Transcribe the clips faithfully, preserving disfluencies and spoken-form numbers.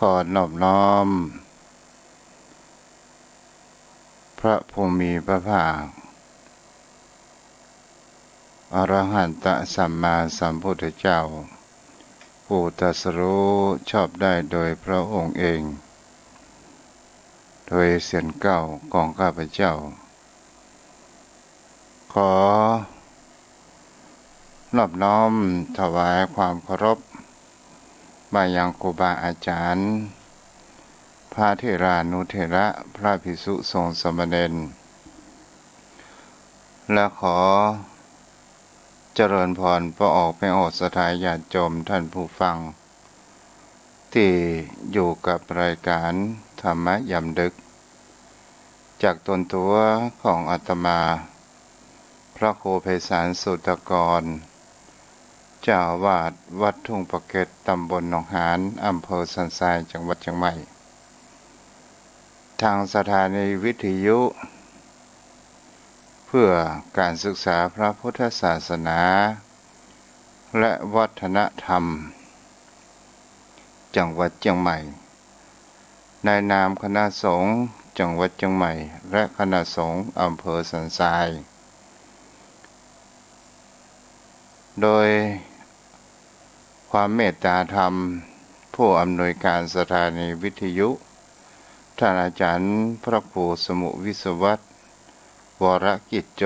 ขอนอบน้อมพระผู้มีพระภาค อรหันตสัมมาสัมพุทธเจ้า ผู้ตรัสรู้ชอบได้โดยพระองค์เอง โดยเสียงกล่าวของข้าพเจ้า ขอนอบน้อมถวายความเคารพมายังครูบาอาจารย์ พระเถรานุเถระ พระภิกษุสงฆ์สามเณร และขอเจริญพรป้อออกแม่ออกศรัทธาญาติโยมท่านผู้ฟัง ตี้อยู่กับรายก๋านธรรมะยามดึก จากตนตั๋วของอาตมา พระครูไพศาล สุตตะกร เจ้าอาวาสวัดทุ่งปะเก็ด ตำบลหนองหาน อำเภอสันทราย จังหวัดเชียงใหม่ ทางสถานีวิทยุเพื่อการศึกษาพระพุทธศาสนาและวัฒนธรรม จังหวัดเชียงใหม่ ในนามคณะสงฆ์จังหวัดเชียงใหม่ และคณะสงฆ์อำเภอสันทราย โดยความเมตตาธรรม ผู้อำนวยการสถานีวิทยุ ท่านอาจารย์พระครูสมุห์ วิศวัฒน์ วรกิจโจ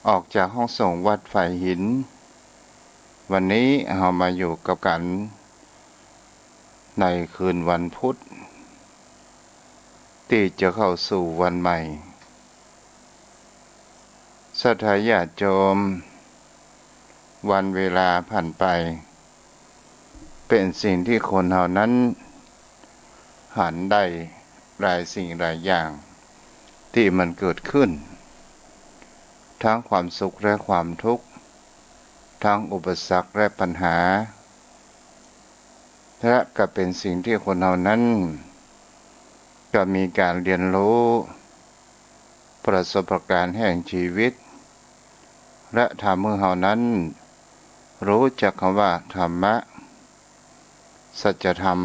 ออกจากห้องสงฆ์วัดฝายหิน วันนี้เฮามาอยู่กับกั๋นในคืนวันพุธ ตี้จะเข้าสู่วันใหม่ ศรัทธาญาติโยม วันเวลาผ่านไป เป๋นสิ่งตี้คนเฮานั้นหันได้หลายสิ่งหลายอย่างตี้มันเกิดขึ้น ทั้งความสุขและความทุกข์ ทั้งอุปสรรคและปัญหา และก็เป๋นสิ่งตี้คนเฮานั้นก็มีก๋านเฮียนฮู้ ประสบก๋ารณ์แห่งชีวิต และทำหื้อเฮานั้นฮู้จักกำว่าธรรมะ สัจธรรม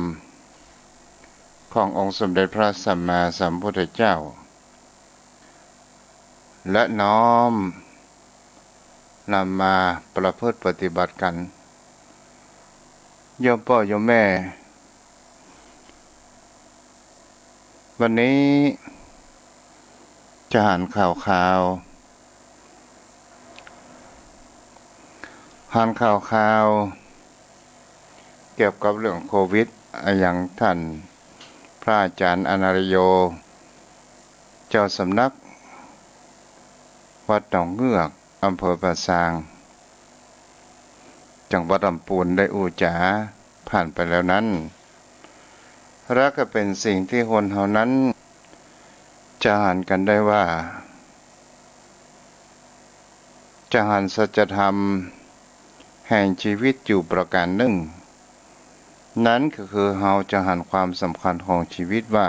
ขององค์สมเด็จพระสัมมาสัมพุทธเจ้า และน้อมนำมาประพฤติปฏิบัติกั๋น โยมป้อโยมแม่ วันนี้จะหันข่าวๆ หันข่าวๆ เกี่ยวกับเรื่องโควิด อะหยังท่านพระอาจารย์อนาลโย เจ้าสำนักวัดหนองเงือก อำเภอป่าซาง จังหวัดลำปูน ได้อู้จ๋าผ่านไปแล้วนั้น และก็เป๋นสิ่งตี้คนเฮานั้นจะหันกั๋นได้ว่า จะหันสัจธรรมแห่งชีวิตอยู่ประก๋านนึ่ง นั้นก็คือเฮาจะหันความสำคัญของชีวิตว่า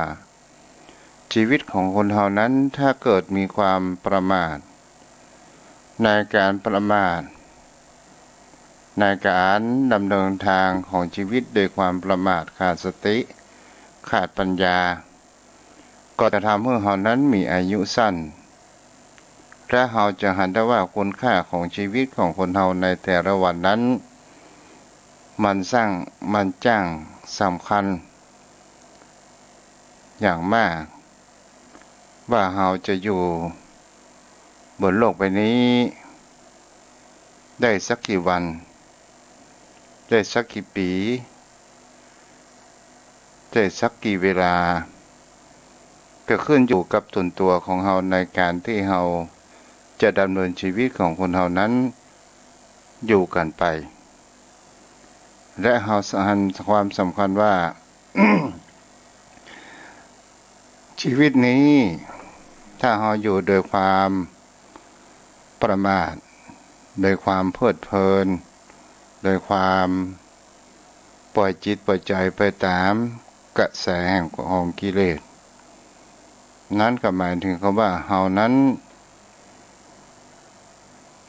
ชีวิตของคนเฮานั้นถ้าเกิดมีความประมาท ในก๋านประมาท ในก๋านดำเนินตางของชีวิตโดยความประมาท ขาดสติ ขาดปัญญา ก็จะทำหื้อเฮานั้นมีอายุสั้น และเฮาจะหันได้ว่าคุณค่าของชีวิตของคนเฮาในแต่ละวันนั้น มันซ่าง มันจ้างสำคัญอย่างมาก ว่าเฮาจะอยู่บนโลกใบนี้ได้สักกี่วัน ได้สักกี่ปี๋ ได้สักกี่เวลา ก็ขึ้นอยู่กับส่วนตั๋วของเฮาในก๋านตี้เฮาจะดำเนินชีวิตของคนเฮานั้นอยู่กั๋นไป และเฮาหันความสำคัญว่า ชีวิตนี้ถ้าเฮาอยู่โดยความประมาท โดยความเพลิดเพลิน โดยความปล่อยจิตปล่อยใจ๋ไปต๋ามกระแสแห่งของกิเลส นั้นก็หมายเถิงกำว่าเฮานั้น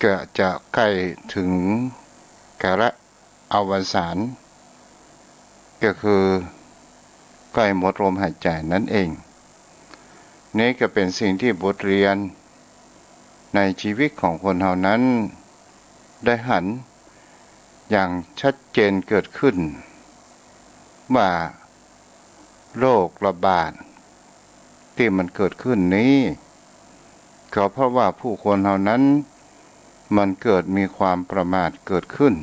ก็จะใก้เถิงกาละอวสาน ใก ก็คือใก้หมดลมหายใจ๋นั่นเอง นี่ก็เป๋นสิ่งตี้บทเรียนในจีวิตของคนเฮานั้นได้หันอย่างชัดเจนเกิดขึ้น ว่าโรคระบาดตี้มันเกิดขึ้นนี้ ก็เพราะว่าผู้คนเฮานั้นมันเกิดมีความประมาทเกิดขึ้น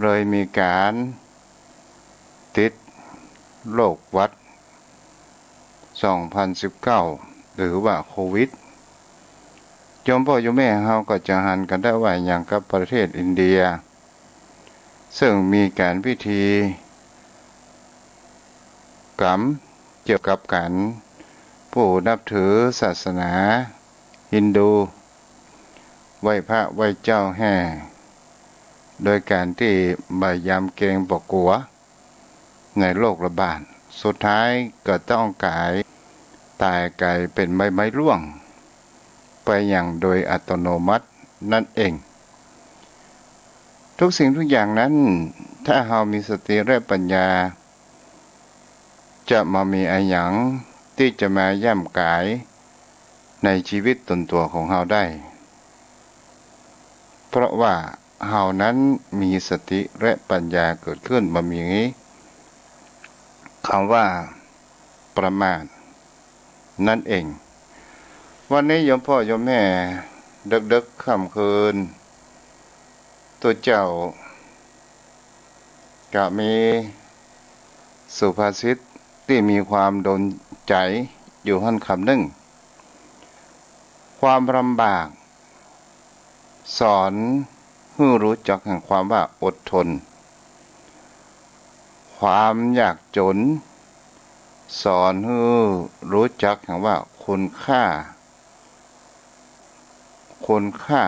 เลยมีก๋านติดโรคหวัด สองพันสิบเก้า หรือว่าโควิด โยมป้อโยมแม่เฮาก็จะหันกั๋นได้ว่าอย่างกับประเทศอินเดีย ซึ่งมีก๋านพิธีกรรมเกี่ยวกับก๋านผู้นับถือศาสนาฮินดู ไหว้พระไหว้เจ้าแฮ่ โดยก๋านตี้บ่ยำเกรงบ่กั๋วในโรคระบาด สุดท้ายก็ต้องก๋ายต๋ายก๋ายเป๋นใบไม้ร่วงไปอย่างโดยอัตโนมัตินั่นเอง ทุกสิ่งทุกอย่างนั้น ถ้าเฮามีสติและปัญญา จะบ่มีอะหยังตี้จะมาย่ำก๋ายในจีวิตต๋นตั๋วของเฮาได้ เพราะว่าเฮานั้นมีสติและปัญญาเกิดขึ้น บ่มีกำว่าประมาทนั่นเอง วันนี้โยมป้อโยมแม่ เดิ็กๆ ค่ำคืน ตุ๊เจ้า ก็มีสุภาษิตตี้มีความโดนใจ๋อยู่หั้นกำนึ่ง ความลำบากสอนหื้อรู้จักแห่งความว่าอดทน ความยากจ๋นสอนหื้อรู้จักแห่งว่าคุณค่า คุณค่า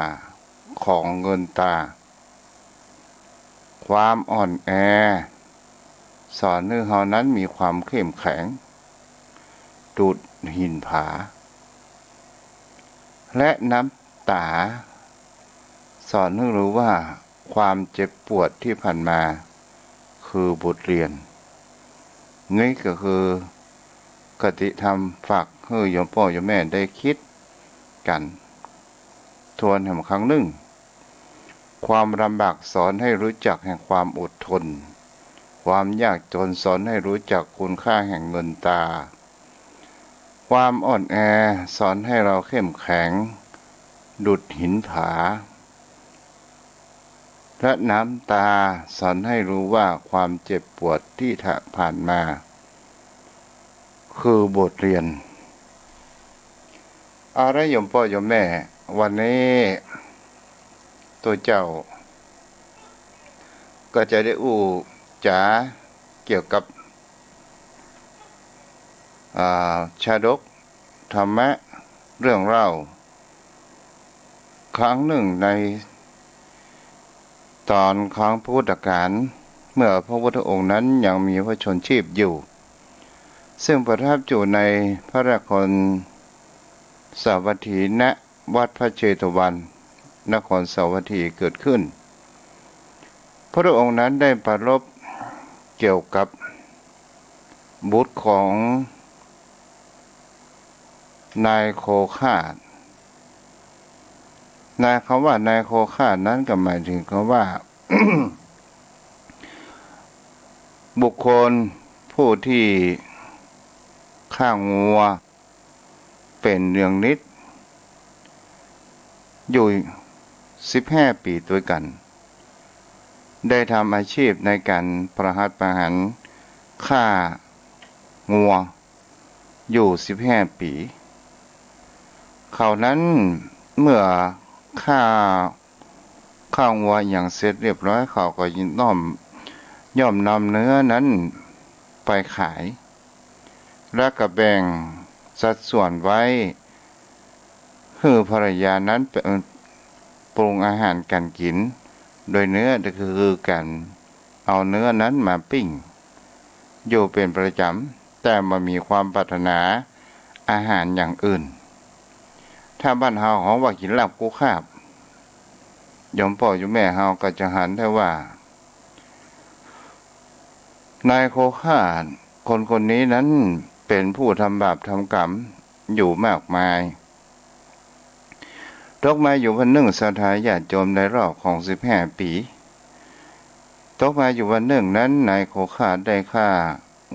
ของเงินตรา ความอ่อนแอสอนหื้อเฮานั้นมีความเข้มแข็ง ดุจหินผา และน้ำต๋าสอนหื้อรู้ว่าความเจ็บปวดตี้ผ่านมาคือบทเรียน นี่ก็คือคติธรรมฝากหื้อโยมป้อโยมแม่ได้กึ๊ดกั๋น ทวนแหมครั้งนึ่ง ความลำบากสอนหื้อรู้จักแห่งความอดทน ความยากจ๋นสอนหื้อรู้จักคุณค่าแห่งเงินตรา ความอ่อนแอสอนหื้อเฮาเข้มแข็ง ดุจหินผา และน้ำต๋าสอนหื้อรู้ว่าความเจ็บปวดตี้ผ่านมา คือบทเรียน เอาละโยมป้อโยมแม่ วันนี้ตุ๊เจ้า ก็จะได้อู้จ๋าเกี่ยวกับ อ่า ชาดกธรรมะเรื่องเล่า ครั้งนึ่งในต๋อนครั้งพุทธกาล เมื่อพระพุทธองค์นั้นยังมีพระชนม์ชีพอยู่ ซึ่งประทับอยู่ในพระนครสาวัตถี ณ วัดพระเชตวัน นครสาวัตถีเกิดขึ้น พระองค์นั้นได้ปรารภเกี่ยวกับบุตรของนายโคฆาต ในกำว่านายโคฆาตนั้นก็หมายถึงกำว่า บุคคลผู้ตี้ฆ่างัว เป๋นเนืองนิด อยู่สิบห้าปี๋ตวยกั๋น ได้ทำอาชีพในก๋านประหัตประหารฆ่างัวอยู่สิบห้าปี๋ เขานั้นเมื่อฆ่า ฆ่างัวอย่างเสร็จเรียบร้อย เขาก็ย่อม ย่อมนำเนื้อนั้นไปขาย และก็แบ่งสัดส่วนไว้หื้อภรรยานั้นไปปรุงอาหารก๋านกิ๋น โดยเนื้อก็คือก๋านเอาเนื้อนั้นมาปิ้งอยู่เป๋นประจ๋ำ แต่บ่มีความปรารถนาอาหารอย่างอื่น ถ้าบ้านเฮาฮ้องว่ากิ๋นลาบกู้คาบ โยมป้อโยมแม่เฮาก็จะหันได้ว่า นายโคฆาตคนคนนี้นั้นเป๋นผู้ทำบาปทำก๋รรมอยู่มากมาย ตกมาอยู่วันนึ่ง ศรัทธาญาติโยม ในรอบของสิบห้าปี๋ ตกมาอยู่วันนึ่งนั้น นายโคฆาตได้ฆ่า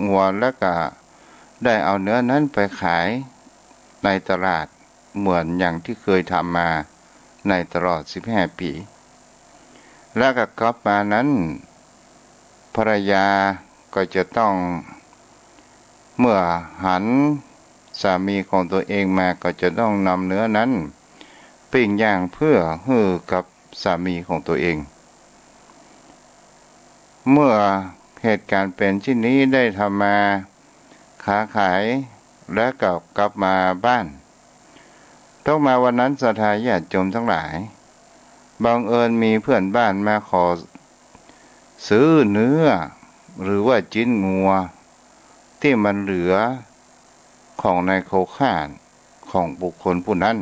งัว และก็ได้เอาเนื้อนั้นไปขายในตลาด เหมือนอย่างที่เคยทำมาในตลอดสิบห้าปี๋ และก็กลับมานั้น ภรรยาก็จะต้อง เมื่อหันสามีของตัวเองมา ก็จะต้องนำเนื้อนั้นปิ้งย่างเพื่อหื้อกับสามีของตัวเอง เมื่อเหตุก๋ารณ์เป๋นเช่นนี้ ได้ทำมาค้าขาย และก็กลับมาบ้าน ตกมาวันนั้น ศรัทธาญาติโยมตังหลาย บังเอิญมีเพื่อนบ้านมาขอซื้อเนื้อ หรือว่าจิ๊นงัว ตี้มันเหลือของนายโคฆาต ของบุคคลผู้นั้น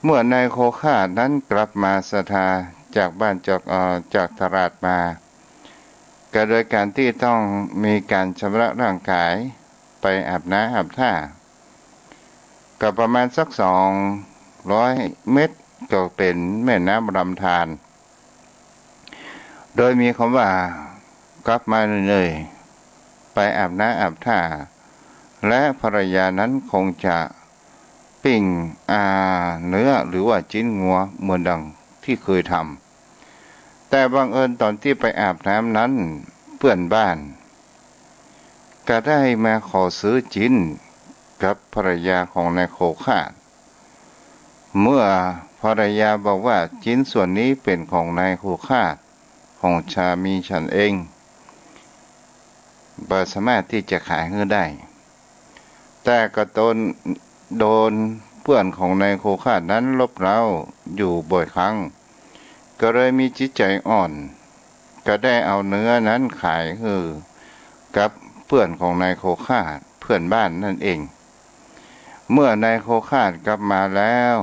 เมื่อนายโคฆาตนั้นกลับมา ศรัทธา จากบ้าน จาก เอ่อ จากตลาดมา ก็โดยก๋ารตี้ต้องมีก๋ารชำระร่างก๋าย ไปอาบน้ำอาบท่า ก็ประมาณสักสองร้อยเมตร ก็เป๋นแม่น้ำลำธาร โดยมีคำว่า กลับมาเหนื่อยๆ ไปอาบน้ำอาบท่า และภรรยานั้นคงจะปิ้ง อ่า เนื้อหรือว่าจิ๊นงัวเหมือนดังที่เคยทำ แต่บังเอิญต๋อนตี้ไปอาบน้ำนั้น เพื่อนบ้านก็ได้มาขอซื้อจิ๊นกับภรรยาของนายโคฆาต เมื่อภรรยาบอกว่า จิ๊นส่วนนี้เป๋นของนายโคฆาต ของสามีฉันเอง บ่สามารถตี้จะขายหื้อได้ แต่ก็โดน โดนเพื่อนของนายโคฆาตนั้นรบเร้าอยู่บ่อยครั้ง ก็เลยมีจิตใจ๋อ่อน ก็ได้เอาเนื้อนั้นขายหื้อกับเพื่อนของนายโคฆาต เพื่อนบ้านนั่นเอง เมื่อนายโคฆาตกลับมาแล้ว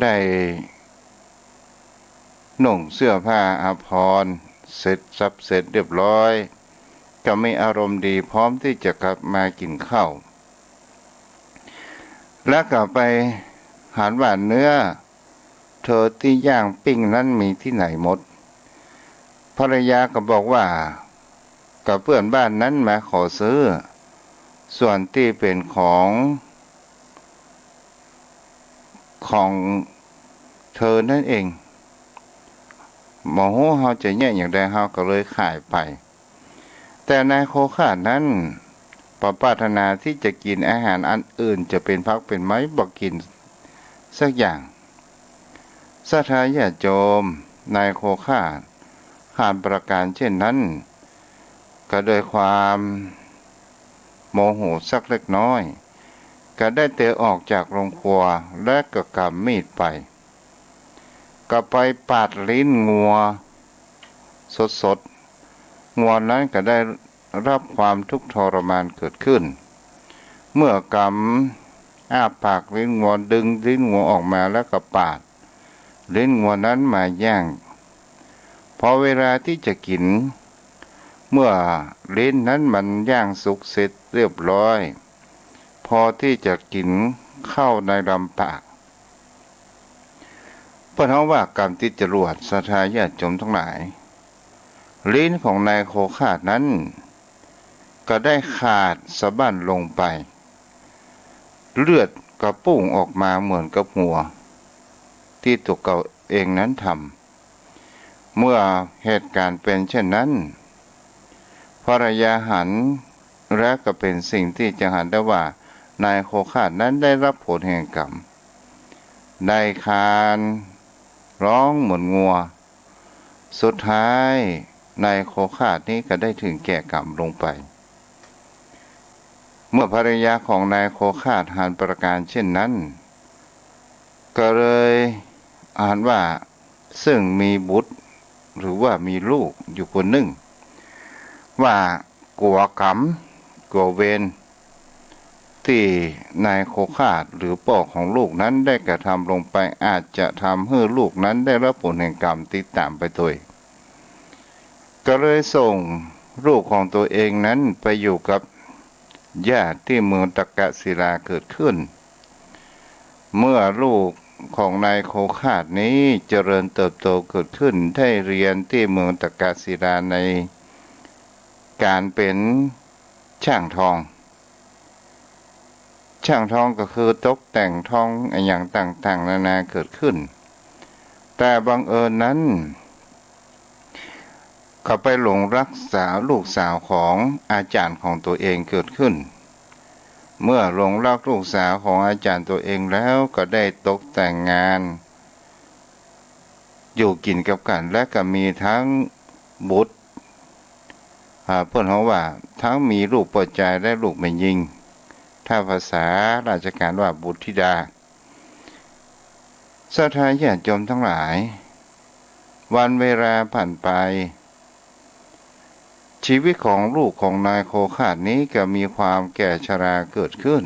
ได้นุ่งเสื้อผ้าอาภรณ์เสร็จสรรพเสร็จเรียบร้อย ก็มีอารมณ์ดีพร้อมตี้จะกลับมากิ๋นข้าว แล้วก็ไปหันว่า เนื้อเธอตี้ย่างปิ้งนั้นมีตี้ไหนหมด ภรรยาก็บอกว่า ก็เพื่อนบ้านนั้นมาขอซื้อ ส่วนตี้เป๋นของ ของเธอนั้นเอง บ่ฮู้เฮาจะแยะอย่างใด เฮาก็เลยขายไป แต่นายโคฆาตนั้นบ่ปรารถนาตี้จะกิ๋นอาหารอันอื่น จะเป๋นผักเป๋นไม้ บ่กิ๋นสักอย่าง ศรัทธาญาติโยม นายโคฆาตหันประก๋ารเช่นนั้น ก็โดยความโมโหสักเล็กน้อย ก็ได้เตอะออกจากโฮงครัว และก็ก๋ำมีดไป ก็ไปปาดลิ้นงัวสดๆ งัวนั้นก็ได้รับความทุกข์ทรมานเกิดขึ้น เมื่อก๋ำอ้าปากลิ้นงัว ดึงลิ้นงัวออกมาแล้วก็ปาด ลิ้นงัวนั้นมาย่าง พอเวลาตี้จะกิ๋น เมื่อลิ้นนั้นมันย่างสุกเสร็จเรียบร้อย พอตี้จะกิ๋นเข้าในลำปาก เปิ้นฮ้องว่ากำติดจรวด ศรัทธาญาติโยมตังหลาย ลิ้นของนายโคฆาตนั้น ก็ได้ขาดสะบั้นลงไป เลือดก็ปุ้งออกมาเหมือนกับหัว ตี้ตั๋วเก่าเองนั้นทำ เมื่อเหตุก๋ารณ์เป๋นเช่นนั้น ภรรยาหัน และก็เป๋นสิ่งตี้จะหันได้ว่า นายโคฆาตนั้นได้รับผลแห่งกรรม ได้ครานฮ้องเหมือนงัว สุดท้ายนายโคฆาตนี้ก็ได้ถึงแก่กรรมลงไป เมื่อภรรยาของนายโคฆาตหันประก๋ารเช่นนั้น ก็เลยหันว่า ซึ่งมีบุตร หรือว่ามีลูกอยู่คนนึ่ง ว่ากั๋วกรรม กั๋วเวร ตี้นายโคฆาตหรือป้อของลูกนั้นได้กระทำลงไป อาจจะทำหื้อลูกนั้นได้รับผลแห่งกรรมติดต๋ามไปตวย ก ก็เลยส่งลูกของตัวเองนั้นไปอยู่กับญาติตี้เมืองตักกศิลาเกิดขึ้น เมื่อลูกของนายโคฆาตนี้เจริญเติบโตเกิดขึ้น ได้เฮียนตี้เมืองตักกศิลาในก๋านเป๋น ช่างทอง ช่างทองก็คือตกแต่งทองอะหยังต่างๆ นานาเกิดขึ้น แต่บังเอิญนั้น ก็ไปหลงรักสาว ลูกสาวของอาจ๋ารย์ของตัวเองเกิดขึ้น เมื่อหลงรักลูกสาวของอาจ๋ารย์ตัวเองแล้วก็ได้ตกแต่งงาน อยู่กิ๋นกับกั๋น และก็มีตึงบุตร อ่า เปิ้นฮ้องว่าตึงมีลูกป้อจายและลูกแม่ญิง ถ้าภาษาราชการว่าบุตรธิดา ศรัทธาญาติโยมตังหลาย วันเวลาผ่านไป ชีวิตของลูกของนายโคฆาตนี้ก็มีความแก่ชราเกิดขึ้น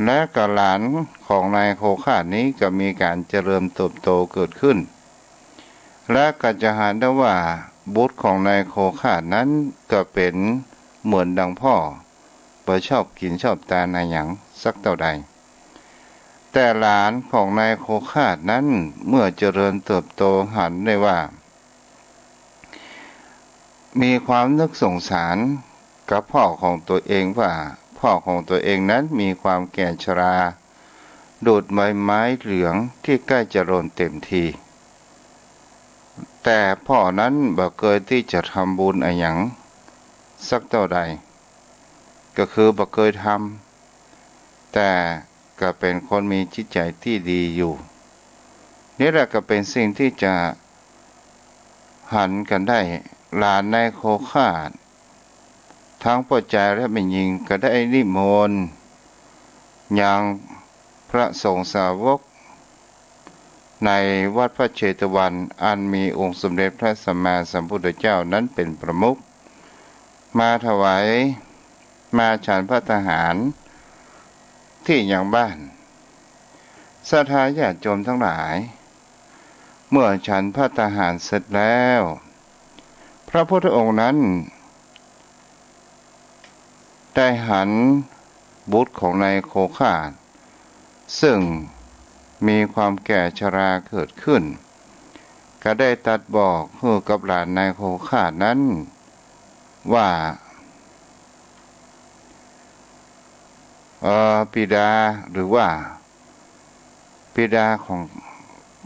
และก็หลานของนายโคฆาตนี้ก็มีก๋านเจริญเติบโตเกิดขึ้น และก็จะหันได้ว่าบุตรของนายโคฆาตนั้นก็เป๋นเหมือนดังพ่อ บ่ชอบกิ๋นชอบตานอะหยังสักเต้าใด แต่หลานของนายโคฆาตนั้นเมื่อเจริญเติบโตหันได้ว่า มีความนึกสงสารกับพ่อของตัวเองว่า พ่อของตัวเองนั้นมีความแก่ชรา ดุจใบไม้เหลืองตี้ใก้จะหล่นเต็มที แต่พ่อนั้นบ่เกยตี้จะทำบุญอะหยังสักเต้าใด ก็คือบ่เกยทำ แต่ก็เป๋นคนมีจิตใจ๋ตี้ดีอยู่ นี่แหละก็เป๋นสิ่งตี้จะหันกั๋นได้ หลานนายโคฆาต ตึงป้อจายและแม่ญิงก็ได้นิมนต์ยังพระสงฆ์สาวก ในวัดพระเชตวัน อันมีองค์สมเด็จพระสัมมาสัมพุทธเจ้านั้นเป๋นประมุข มาถวาย มาฉันภัตตาหารตี้ยังบ้าน ศรัทธาญาติโยมตังหลาย เมื่อฉันภัตตาหารเสร็จแล้ว พระพุทธองค์นั้น ได้หันบุตรของนายโคฆาต ซึ่งมีความแก่ชราเกิดขึ้น ก็ได้ตรัสบอกหื้อกับหลานนายโคฆาตนั้นว่า เอ่อ ปิดา หรือว่า ปิดาของ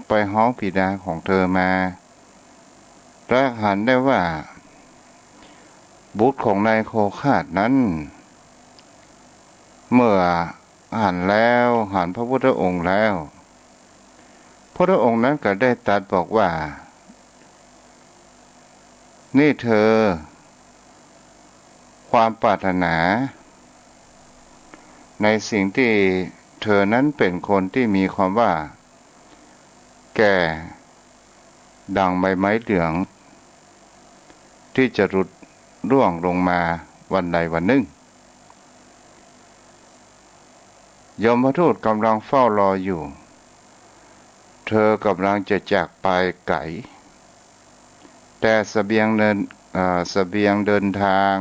ไปฮ้องปิดาของเธอมา และหันได้ว่า บุตรของนายโคฆาตนั้น เมื่อหันแล้ว หันพระพุทธองค์แล้ว พระพุทธองค์นั้นก็ได้ตรัสบอกว่า นี่เธอ ความปรารถนา ในสิ่งตี้เธอนั้นเป๋นคนตี้มีความว่า แก่ดั่งใบไม้เหลือง ตี้จะหลุดร่วงลงมาวันใดวันนึ่ง ยมทูตก๋ำลังเฝ้ารออยู่ เธอก๋ำลังจะจากไปไก๋ แต่เสบียงเดิน เอ่อ เสบียงเดินทาง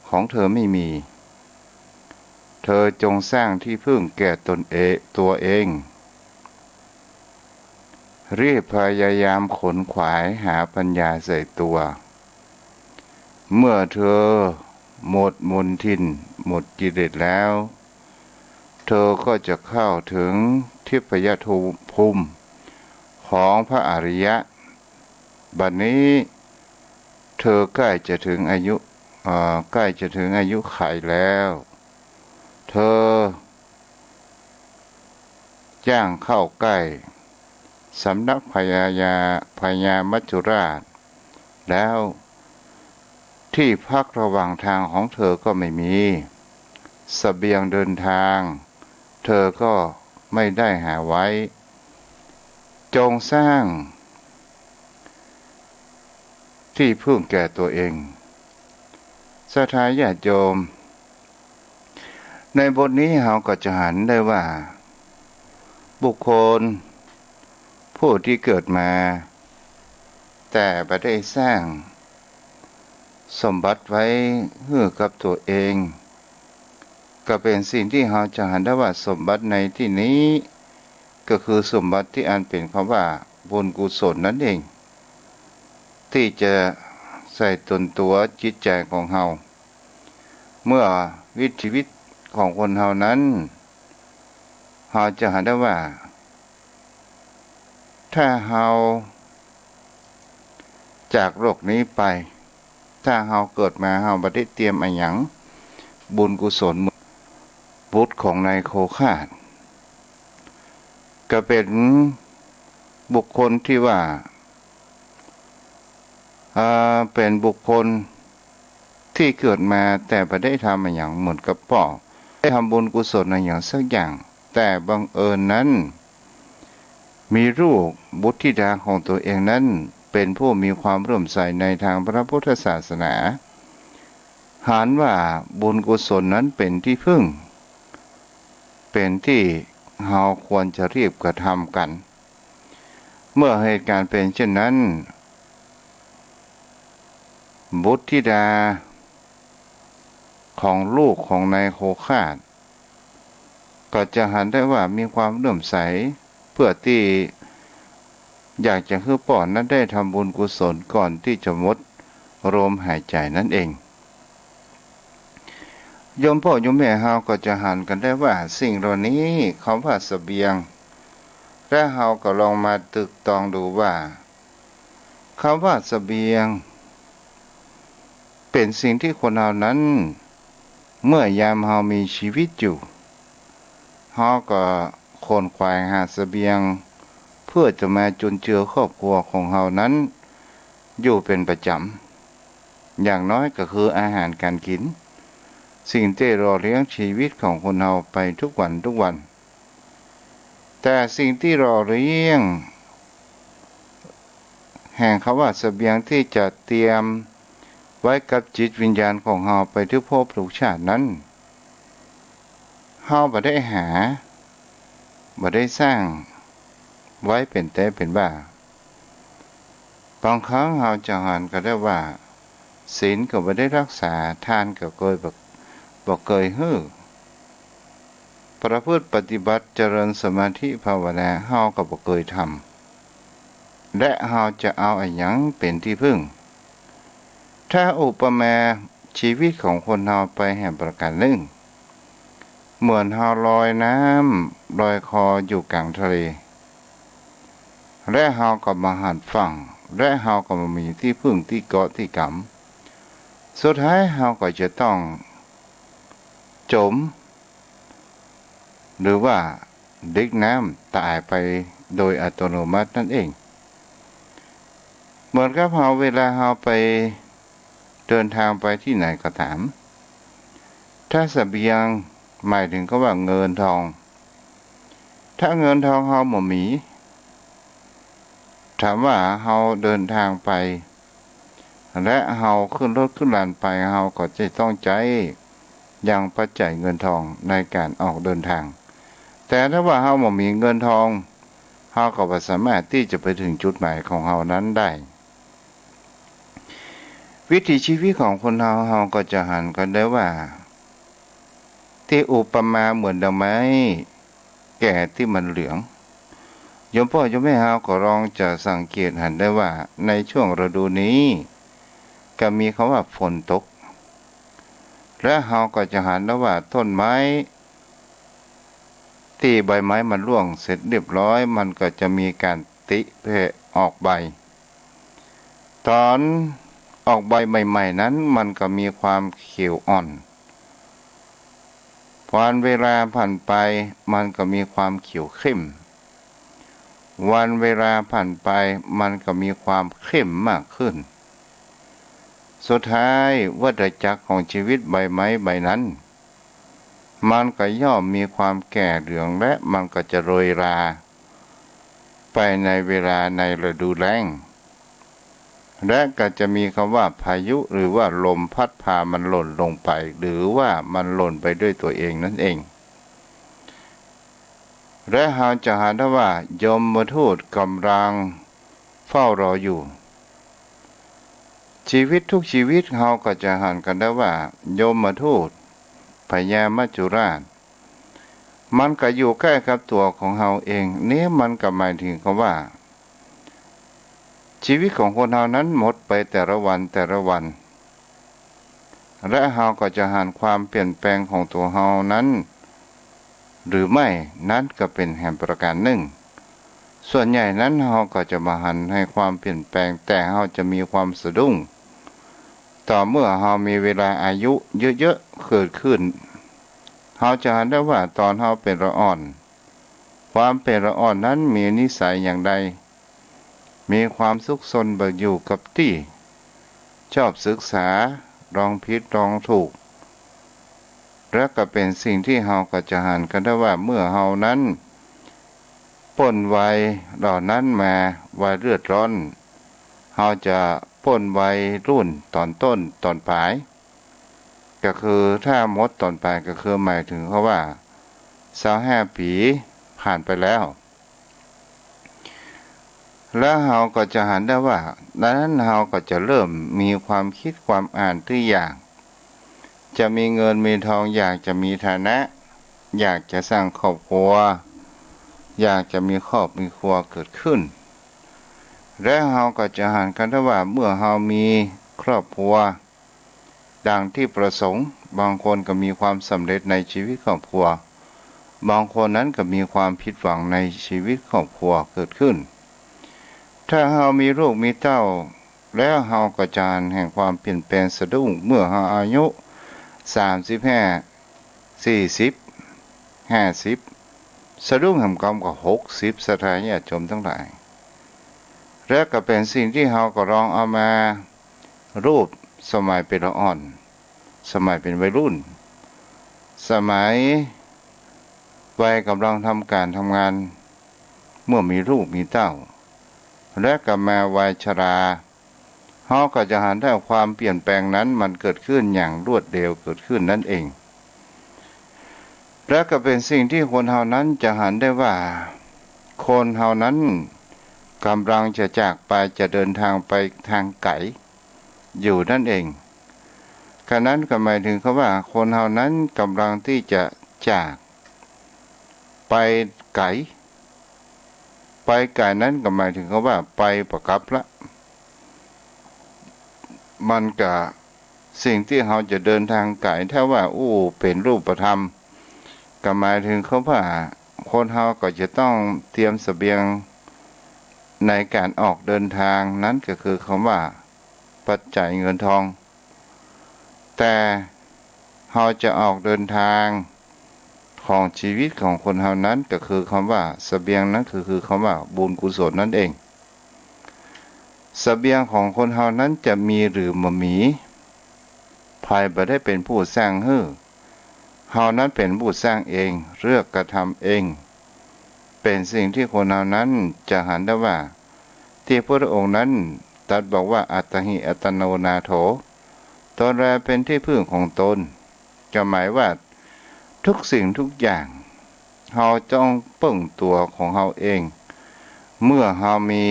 ของเธอไม่มี เธอจงสร้างที่พึ่งแก่ตนเอง ตัวเอง รีบพยายามขนขวายหาปัญญาใส่ตัว เมื่อเธอหมดมลทิน หมดกิเลสแล้ว เธอก็จะเข้าถึงทิพยภูมิของพระอริยะ บัดนี้เธอใก้จะถึงอายุ เอ่อ ใก้จะถึงอายุไขแล้ว เธอ ย่างเข้าใก้สำนักพญา พญามัจจุราชแล้ว ที่พักระหว่างทางของเธอก็ไม่มี เสบียงเดินทางเธอก็ไม่ได้หาไว้ จงสร้างที่พึ่งแก่ตัวเอง ศรัทธาญาติโยม ในบทนี้เฮาก็จะหันได้ว่า บุคคลผู้ที่เกิดมา แต่บ่ได้สร้างสมบัติไว้หื้อกับตั๋วเอง ก็เป๋นสิ่งตี้เฮาจะหันได้ว่าสมบัติในตี้นี้ ก็คือสมบัติตี้อันเป๋นคำว่าบุญกุศลนั้นเอง ตี้จะใส่ตนตั๋วจิตใจ๋ของเฮา เมื่อวิถีชีวิตของคนเฮานั้น เฮาจะหันได้ว่า ถ้าเฮาจากโลกนี้ไป ถ้าเฮาเกิดมาเฮาบ่ได้เตรียมอะหยัง บุญกุศลเหมือนบุตรของนายโคฆาต ก็เป๋นบุคคลตี้ว่า เอ่อ เป๋นบุคคลตี้เกิดมาแต่บ่ได้ทำอะหยังเหมือนกับป้อ ได้ทำบุญกุศลอะหยังสักอย่าง แต่บังเอิญนั้น มีลูกบุตรธิดาของตั๋วเองนั้น เป๋นผู้มีความเลื่อมใสในทางพระพุทธศาสนา หันว่าบุญกุศลนั้นเป๋นตี้พึ่ง เป๋นตี้เฮาควรจะรีบกระทำกั๋น เมื่อเหตุก๋ารณ์เป๋นเช่นนั้น บุตรธิดาของลูกของนายโคฆาต ก็จะหันได้ว่ามีความเลื่อมใส เพื่อตี้อยากจะหื้อป้อนั้นได้ทำบุญกุศลก่อนตี้จะหมดลมหายใจ๋นั้นเอง โยมป้อโยมแม่เฮาก็จะหันกั๋นได้ว่าสิ่งเหล่านี้ คำว่าเสบียง และเฮาก็ลองมาตึกตองดูว่า คำว่าเสบียง เป๋นสิ่งตี้คนเฮานั้น เมื่อยามเฮามีชีวิตอยู่ เฮาก็ขวนขวายหาเสบียง เพื่อจะมาจุนเจือครอบครัวของเฮานั้น อยู่เป๋นประจ๋ำ อย่างน้อยก็คืออาหารก๋านกิ๋น สิ่งตี้หล่อเลี้ยงชีวิตของคนเฮาไปทุกวันทุกวัน แต่สิ่งตี้หล่อเลี้ยง แห่งคำว่าเสบียงตี้จะเตรียมไว้กับจิตวิญญาณของเฮาไปทุกภพทุกชาตินั้น เฮาบ่ได้หา บ่ได้สร้างไว้เป๋นแต๊เป๋นว่า บางครั้งเฮาจะหันกั๋นได้ว่า ศีลก็บ่ได้รักษา ทานก็เกยบ่ บ่เกยหื้อ ประพฤติปฏิบัติเจริญสมาธิภาวนา เฮาก็บ่เกยทำ และเฮาจะเอาอะหยังเป๋นตี้พึ่ง ถ้าอุปมาชีวิตของคนเฮาไปแหมประก๋านนึ่ง เหมือนเฮาลอยน้ำลอยคออยู่ก๋างทะเล และเฮาก็บ่หันฝั่ง และเฮาก็บ่มีตี้พึ่งตี้เกาะตี้ก๋ำ สุดท้ายเฮาก็จะต้องจ๋ม หรือว่าดิกน้ำต๋ายไปโดยอัตโนมัตินั้นเอง เหมือนกับเฮาเวลาเฮาไปเดินทางไปตี้ไหนก็ต๋าม ถ้าเสบียงหมายถึงก็ว่าเงินทอง ถ้าเงินทองเฮาบ่มี ถามว่าเฮาเดินทางไป และเฮาขึ้นรถขึ้นราไป เฮาก็จะต้องใจ๊ยังปัจจัยเงินทองในก๋านออกเดินทาง แต่ถ้าว่าเฮาบ่มีเงินทอง เฮาก็บ่สามารถตี้จะไปเถิงจุดหมายของเฮานั้นได้ วิถีชีวิตของคนเฮา เฮาก็จะหันกั๋นได้ว่า ตี้อุปมาเหมือนดอกไม้แก่ตี้มันเหลือง โยมป้อโยมแม่เฮาก็ลองจะสังเกตหันได้ว่า ในช่วงฤดูนี้ ก็มีคำว่าฝนตก และเฮาก็จะหันได้ว่าต้นไม้ ตี้ใบไม้มันร่วงเสร็จเรียบร้อย มันก็จะมีก๋านติแผ่ออกใบ ต๋อนออกใบใหม่ๆ นั้น มันก็มีความเขียวอ่อน วันเวลาผ่านไป มันก็มีความเขียวเข้ม วันเวลาผ่านไป มันก็มีความเข้มมากขึ้น สุดท้ายวัฏจักรของชีวิตใบไม้ใบนั้น มันก็ย่อมมีความแก่เหลือง และมันก็จะโรยราไปในเวลาในฤดูแล้ง และก็จะมีคำว่าพายุ หรือว่าลมพัดพามันหล่นลงไป หรือว่ามันหล่นไปด้วยตัวเองนั้นเอง และเฮาจะหันได้ว่ายมทูตกำลังเฝ้ารออยู่ ชีวิตทุกชีวิตเฮาก็จะหันกั๋นได้ว่า ยมทูต พญามัจจุราช มันก็อยู่ใก้กับตั๋วของเฮาเอง นี่มันก็หมายถึงกำว่า ชีวิตของคนเฮานั้นหมดไปแต่ละวันแต่ละวัน และเฮาก็จะหันความเปลี่ยนแปลงของตั๋วเฮานั้น หรือไม่ นั้นก็เป๋นแหมประก๋านนึ่ง ส่วนใหญ่นั้นเฮาก็จะบ่หันในความเปลี่ยนแปลง แต่เฮาจะมีความสะดุ้ง ต่อเมื่อเฮามีเวลาอายุเยอะๆ เกิดขึ้น เฮาจะหันได้ว่าต๋อนเฮาเป๋นละอ่อน ความเป๋นละอ่อนนั้นมีนิสัยอย่างใด มีความซุกซนบ่อยู่กับตี้ ชอบศึกษา ลองผิดลองถูก และก็เป๋นสิ่งตี้เฮาก็จะหันกั๋นได้ว่าเมื่อเฮานั้นป๊นวัยเหล่านั้นมา วัยเลือดร้อน เฮาจะป๊นวัยรุ่นต๋อนต้นต๋อนป๋าย ก็คือถ้าหมดต๋อนป๋ายก็คือหมายถึงกำว่า ซาวห้าปี๋ผ่านไปแล้ว แล้วเฮาก็จะหันได้ว่า ดังนั้นเฮาก็จะเริ่มมีความคิดความอ่านตี้อยากจะมีเงินมีทอง อยากจะมีฐานะ อยากจะสร้างครอบครัว อยากจะมีครอบมีครัวเกิดขึ้น และเฮาก็จะหันกั๋นได้ว่าเมื่อเฮามีครอบครัว ดังตี้ประสงค์ บางคนก็มีความสำเร็จในชีวิตครอบครัว บางคนนั้นก็มีความผิดหวังในชีวิตครอบครัวเกิดขึ้น ถ้าเฮามีลูกมีเต้า แล้วเฮาก็จะหันแห่งความเปลี่ยนแปลงสะดุ้ง เมื่อเฮาอายุ สามสิบห้า สี่สิบ ห้าสิบ สะดุ้งแหมกำก็ หกสิบ ศรัทธาญาติโยมตังหลาย และก็เป๋นสิ่งตี้เฮาก็ลองเอามา รูปสมัยเป๋นละอ่อน สมัยเป๋นวัยรุ่น สมัยวัยก่ำลังทำก๋านทำงาน เมื่อมีลูกมีเต้า และก็มาวัยชรา เฮาก็จะหันได้ความเปลี่ยนแปลงนั้นมันเกิดขึ้นอย่างรวดเร็วเกิดขึ้นนั้นเอง และก็เป๋นสิ่งตี้คนเฮานั้นจะหันได้ว่า คนเฮานั้นก่ำลังจะจากไป จะเดินทางไปตางไก๋อยู่นั้นเอง กานั้นก็หมายถึงกำว่าคนเฮานั้นก่ำลังตี้จะจากไปไก๋ ไปไก๋นั้นก็หมายถึงกำว่าไปบ่กลับละ มันก็สิ่งตี้เฮาจะเดินทางไก๋ ถ้าว่าอู้เป๋นรูปธรรม ก็หมายถึงกำว่าคนเฮาก็จะต้องเตรียมเสบียงในก๋านออกเดินทาง นั้นก็คือกำว่าปัจจัยเงินทอง แต่เฮาจะออกเดินทางของชีวิตของคนเฮานั้นก็คือกำว่าเสบียง นั้นก็คือกำว่าบุญกุศลนั้นเอง เสบียงของคนเฮานั้นจะมีหรือบ่มี ใผบ่ได้เป๋นผู้สร้างหื้อ เฮานั้นเป๋นผู้สร้างเอง เลือกกระทำเอง เป๋นสิ่งตี้คนเฮานั้นจะหันได้ว่า ตี้พุทธองค์นั้นตรัสบอกว่า อัตตาหิ อัตตโน นาโถ ตนแลเป๋นตี้พึ่งของตน ก็หมายว่าทุกสิ่งทุกอย่าง เฮาต้องเปิ้งตั๋วของเฮาเอง เมื่อเฮามี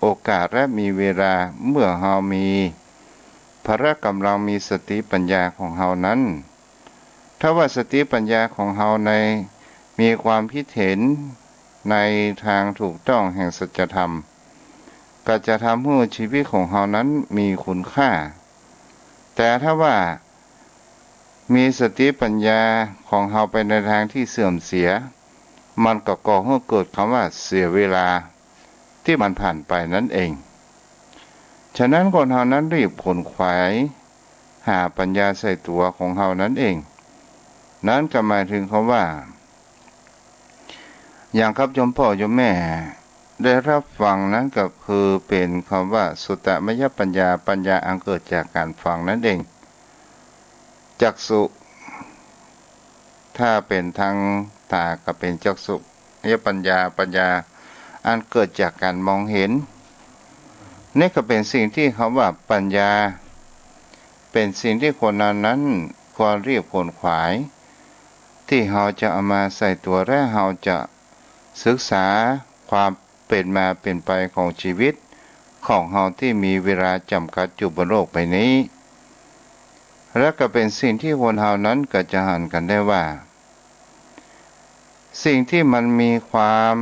โอกาสและมีเวลา เมื่อเฮามีพละก่ำลัง มีสติปัญญาของเฮานั้น ถ้าว่าสติปัญญาของเฮาใน มีความคิดเห็นในตางถูกต้องแห่งสัจธรรม ก็จะทำหื้อชีวิตของเฮานั้นมีคุณค่า แต่ถ้าว่ามีสติปัญญาของเฮาไปในตางตี้เสื่อมเสีย มันก็ก่อหื้อเกิดกำว่าเสียเวลาตี้มันผ่านไปนั้นเอง ฉะนั้นคนเฮานั้นรีบขวนขวายหาปัญญาใส่ตั๋วของเฮานั้นเอง นั้นก็หมายถึงกำว่า อย่างครับโยมป้อโยมแม่ได้ฮับฟังนั้นก็คือเป๋นกำว่าสุตตมยปัญญา ปัญญาอันเกิดจากก๋านฟังนั้นเอง จักษุ ถ้าเป๋นตางต๋าก็เป๋นจักษุมยปัญญา ปัญญาอันเกิดจากก๋านมองเห็น นี่ก็เป๋นสิ่งตี้กำว่าปัญญา เป๋นสิ่งตี้คนเฮานั้นควรรีบขวนขวาย ตี้เฮาจะเอามาใส่ตั๋ว และเฮาจะศึกษาความเป๋นมาเป๋นไปของชีวิต ของเฮาตี้มีเวลาจ๋ำกัดอยู่บนโลกใบนี้ และก็เป๋นสิ่งตี้คนเฮานั้นก็จะหันกั๋นได้ว่า สิ่งตี้มันมีความ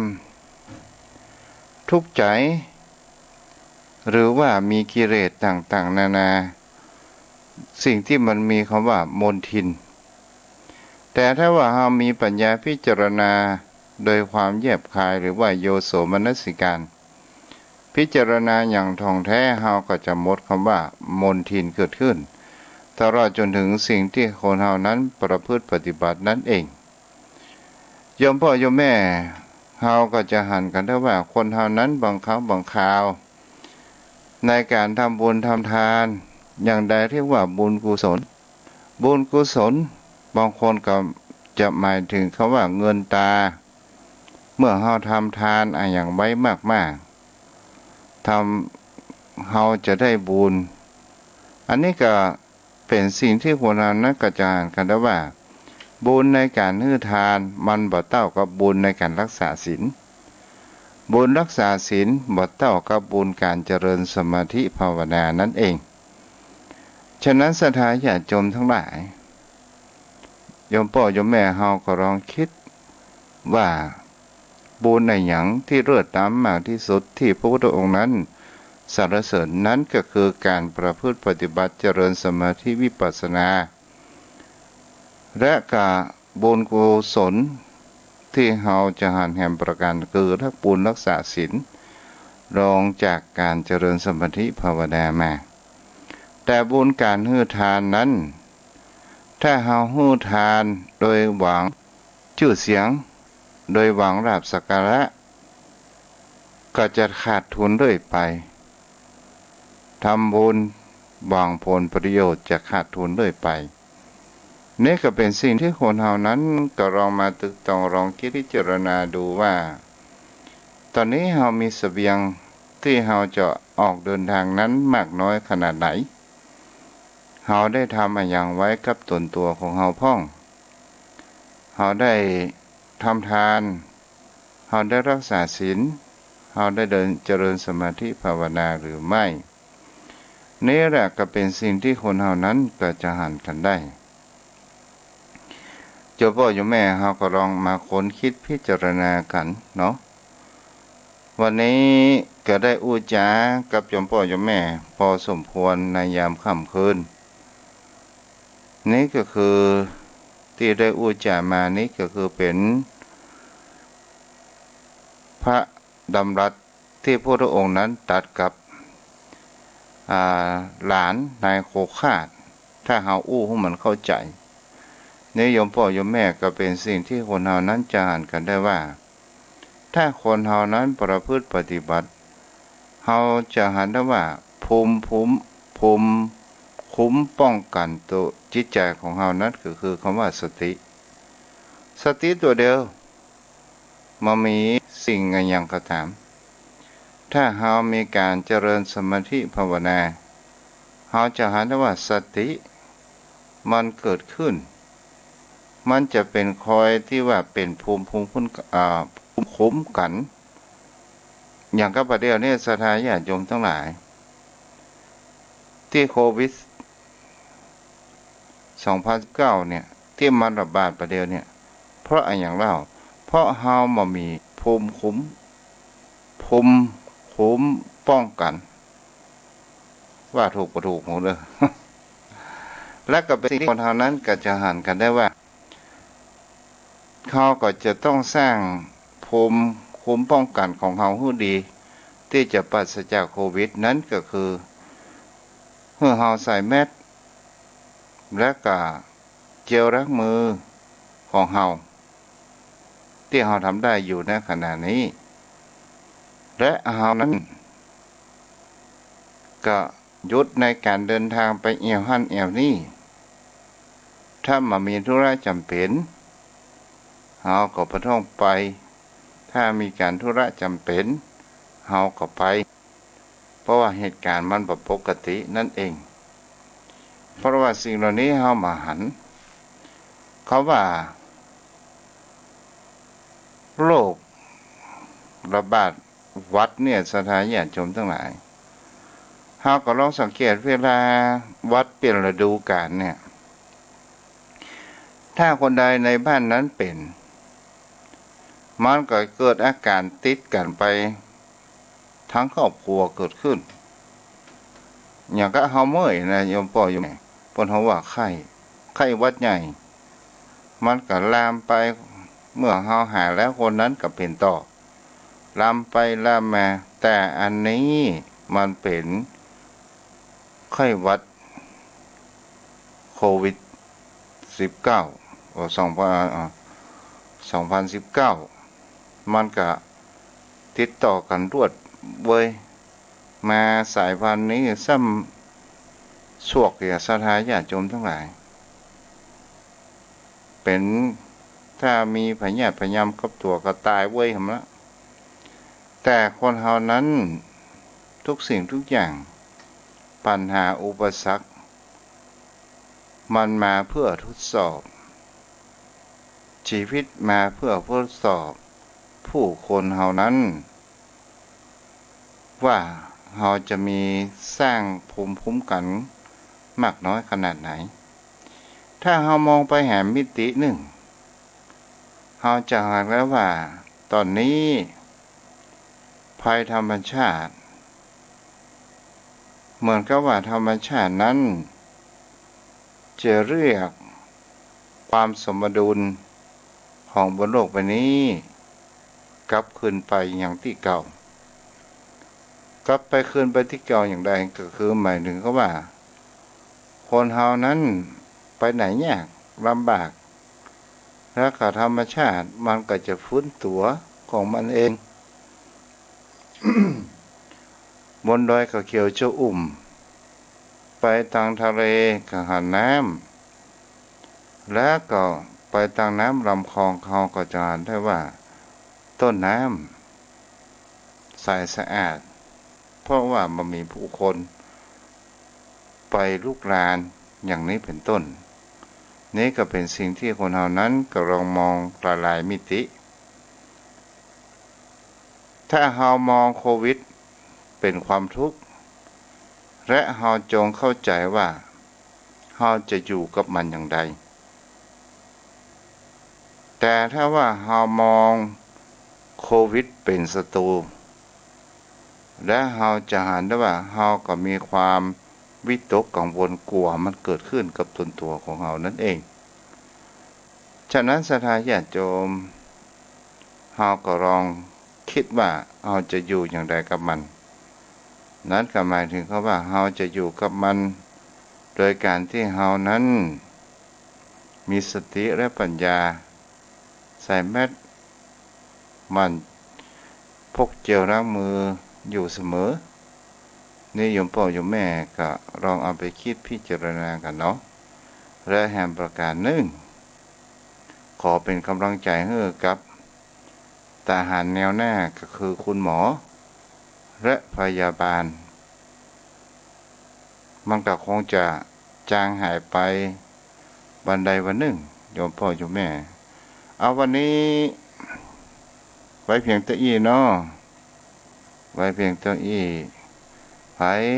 ทุกข์ใจ๋ หรือว่ามีกิเลสต่างๆ นานา สิ่งตี้มันมีกำว่ามลทิน แต่ถ้าว่าเฮามีปั๋ญญาพิจารณาโดยความแยบคาย หรือว่าโยโสมนสิการ พิจารณาอย่างถ่องแท้ เฮาก็จะหมดกำว่ามลทินเกิดขึ้น ตลอดจ๋นเถิงสิ่งตี้คนเฮานั้นประพฤติปฏิบัตินั้นเอง โยมป้อโยมแม่ เฮาก็จะหันกั๋นได้ว่าคนเฮานั้นบางครั้งบางคราว ในก๋านทำบุญทำทานอย่างใดเรียกว่าบุญกุศล บุญกุศล บางคนก็จะหมายเถิงกำว่าเงินตรา เมื่อเฮาทำทานอะหยังไว้มากๆ ทำ เฮาจะได้บุญ อันนี้ก็เป๋นสิ่งตี้คนเฮานั้นก็จะหันกั๋นได้ว่า บุญในก๋านหื้อทานมันบ่เต้ากับบุญในก๋านรักษาศีล บุญรักษาศีลบ่เต้ากับบุญก๋านเจริญสมาธิภาวนานั้นเอง ฉะนั้นศรัทธาญาติโยมตังหลาย โยมป้อโยมแม่เฮาก็ลองกึ๊ดว่า บุญอะหยังตี้เลิศล้ำมากตี้สุดตี้พระพุทธองค์นั้นสรรเสริญ นั้นก็คือก๋านประพฤติปฏิบัติเจริญสมาธิวิปัสสนา และก็บุญกุศลตี้เฮาจะหันแหมประก๋านคือบุญรักษาศีล รองจากก๋านเจริญสมาธิภาวนามา แต่บุญก๋านหื้อทานนั้น ถ้าเฮาหื้อทานโดยหวังจื้อเสียง โดยหวังลาภสักการะ ก็จะขาดทุนเรื่อยไป ทำบุญหวังผลประโยชน์จะขาดทุนเรื่อยไป นี่ก็เป๋นสิ่งตี้คนเฮานั้นก็ลองมาตึกตองลองกึ๊ดพิจารณาดูว่า ต๋อนนี้เฮามีเสบียงตี้เฮาจะออกเดินทางนั้นมากน้อยขนาดไหน เฮาได้ทำอะหยังไว้กับต๋นตั๋วของเฮาพ่อง เฮาได้ทำทาน เฮาได้รักษาศีล เฮาได้เดินเจริญสมาธิภาวนาหรือไม่ นี่แหละก็เป๋นสิ่งตี้คนเฮานั้นก็จะหันกั๋นได้ โยมป้อโยมแม่เฮาก็ลองมาค้นกึ๊ดพิจารณากั๋นเนาะ วันนี้ก็ได้อู้จ๋ากับโยมป้อโยมแม่พอสมควรในยามค่ำคืน นี่ก็คือตี้ได้อู้จ๋ามานี่ก็คือเป๋นพระดำรัสตี้พระพุทธองค์นั้นตรัสกับ อ่า หลานนายโคคาท ถ้าเฮาอู้หื้อมันเข้าใจ๋ นี่โยมป้อโยมแม่ก็เป๋นสิ่งตี้คนเฮานั้นจะหันกั๋นได้ว่า ถ้าคนเฮานั้นประพฤติปฏิบัติ เฮาจะหันได้ว่าภูมิ ภูมิ ภูมิคุ้มป้องกั๋นตั๋วจิตใจ๋ของเฮานั้นก็คือคำว่าสติ สติตั๋วเดียว บ่มีสิ่งอะหยังก็ต๋าม ถ้าเฮามีก๋านเจริญสมาธิภาวนา เฮาจะหันได้ว่าสติมันเกิดขึ้น มันจะเป๋นคอยตี้ว่าเป๋นภูมิ ภูมิคุ้ม อ่า ภูมิคุ้มกั๋น อย่างกับบ่าเดี่ยวนี้ศรัทธาญาติโยมตังหลาย ตี้โควิดสองพันสิบเก้าเนี่ย ตี้มันระบาดบ่าเดี่ยวเนี่ย เพราะอะหยังเล่า เพราะเฮาบ่มีภูมิคุ้ม ภูมิคุ้มป้องกั๋น ว่าถูกบ่ถูก ฮู้เน่อ และก็เป๋นสิ่งตี้คนเฮานั้นก็จะหันกั๋นได้ว่า เฮาก็จะต้องสร้างภูมิคุ้มป้องกั๋นของเฮาหื้อดี ตี้จะปราศจากโควิด นั้นก็คือ หื้อเฮาใส่แมสก์ และก็เจลล้างมือของเฮา ตี้เฮาทำได้อยู่ในขณะนี้ และเฮานั้น ก็หยุดในก๋านเดินตางไปแอ่วหั้นแอ่วนี้ ถ้าบ่มีธุระจ๋ำเป๋น เฮาก็บ่ต้องไป ถ้ามีก๋านธุระจ๋ำเป๋น เฮาก็ไป เพราะว่าเหตุก๋ารณ์มันบ่ปกตินั่นเอง เพราะว่าสิ่งเหล่านี้เฮาบ่หัน คำว่าโรคระบาดหวัดเนี่ย ศรัทธาญาติโยมตังหลาย เฮาก็ลองสังเกตเวลาหวัดเปลี่ยนฤดูกาลเนี่ย ถ้าคนใดในบ้านนั้นเป๋น มันก็เกิดอาก๋านติดกั๋นไป ตึงครอบครัวเกิดขึ้น อย่างกับเฮาเมื่อยนะ โยมป้อโยมแม่ เปิ้นฮ้องว่าไข้ ไข้หวัดใหญ่ มันก็ลามไป เมื่อเฮาหายแล้วคนนั้นก็เป๋นต่อ ลามไปลามมา แต่อันนี้มันเป๋นไข้หวัดโควิดสิบเก้า เอ่อ สองพัน เอ่อ สองพันสิบเก้า มันก็ติดต่อกั๋นรวดเว้ย มาสายพันธุ์นี้ซ้ำ สวกเหียศรัทธาญาติโยมตังหลาย เป๋น ถ้ามีพยาธิพยายามกับตั๋วก็ต๋ายเว้ยหั้นละ แต่คนเฮานั้น ทุกสิ่งทุกอย่าง ปัญหาอุปสรรค มันมาเพื่อทดสอบ ชีวิตมาเพื่อทดสอบผู้คนเฮานั้น ว่าเฮาจะมีสร้างภูมิคุ้มกั๋นมากน้อยขนาดไหน ถ้าเฮามองไปแหมมิตินึ่ง เฮาจะหันได้ว่า ต๋อนนี้ภัยธรรมชาติ เหมือนกับว่าธรรมชาตินั้น จะเรียกความสมดุลของบนโลกใบนี้ กลับคืนไปอย่างตี้เก่า กลับไปคืนไปตี้เก่าอย่างใด ก็คือหมายถึงกับว่า คนเฮานั้นไปไหนยากลำบาก แล้วก็ธรรมชาติมันก็จะฟื้นตั๋วของมันเอง บนดอยก็เขียวชอุ่ม ไปตางทะเลก็หันน้ำ แล้วก็ไปตางน้ำลำคลอง เฮาก็จะหันได้ว่า ต้นน้ำใสสะอาด เพราะว่าบ่มีผู้คนไปลุกราน อย่างนี้เป๋นต้น นี่ก็เป๋นสิ่งตี้คนเฮานั้นก็ลองมองหลายๆ มิติ ถ้าเฮามองโควิดเป๋นความทุกข์ และเฮาจงเข้าใจ๋ว่า เฮาจะอยู่กับมันอย่างใด แต่ถ้าว่าเฮามองโควิดเป๋นศัตรู และเฮาจะหันได้ว่า เฮาก็มีความวิตกกังวลกั๋วมันเกิดขึ้นกับตนตั๋วของเฮานั้นเอง ฉะนั้นศรัทธาญาติโยม เฮาก็ลองกึ๊ดว่าเฮาจะอยู่อย่างใดกับมัน นั้นก็หมายถึงกับว่าเฮาจะอยู่กับมัน โดยก๋านตี้เฮานั้น มีสติและปัญญา ใส่แมสก์ หมั่นพกเจลล้างมืออยู่เสมอ นี่โยมป้อโยมแม่ก็ลองเอาไปกึ๊ดพิจารณากั๋นเนาะ และแหมประก๋านนึ่ง ขอเป๋นก๋ำลังใจ๋หื้อกับ ตาหารแนวหน้าก็คือคุณหมอ และพยาบาล มันก็คงจะจางหายไปวันใดวันนึ่ง โยมป้อโยมแม่ เอาวันนี้ ไว้เพียงเต้าอี้เนาะ ไว้เพียงเต้าอี้ ใผ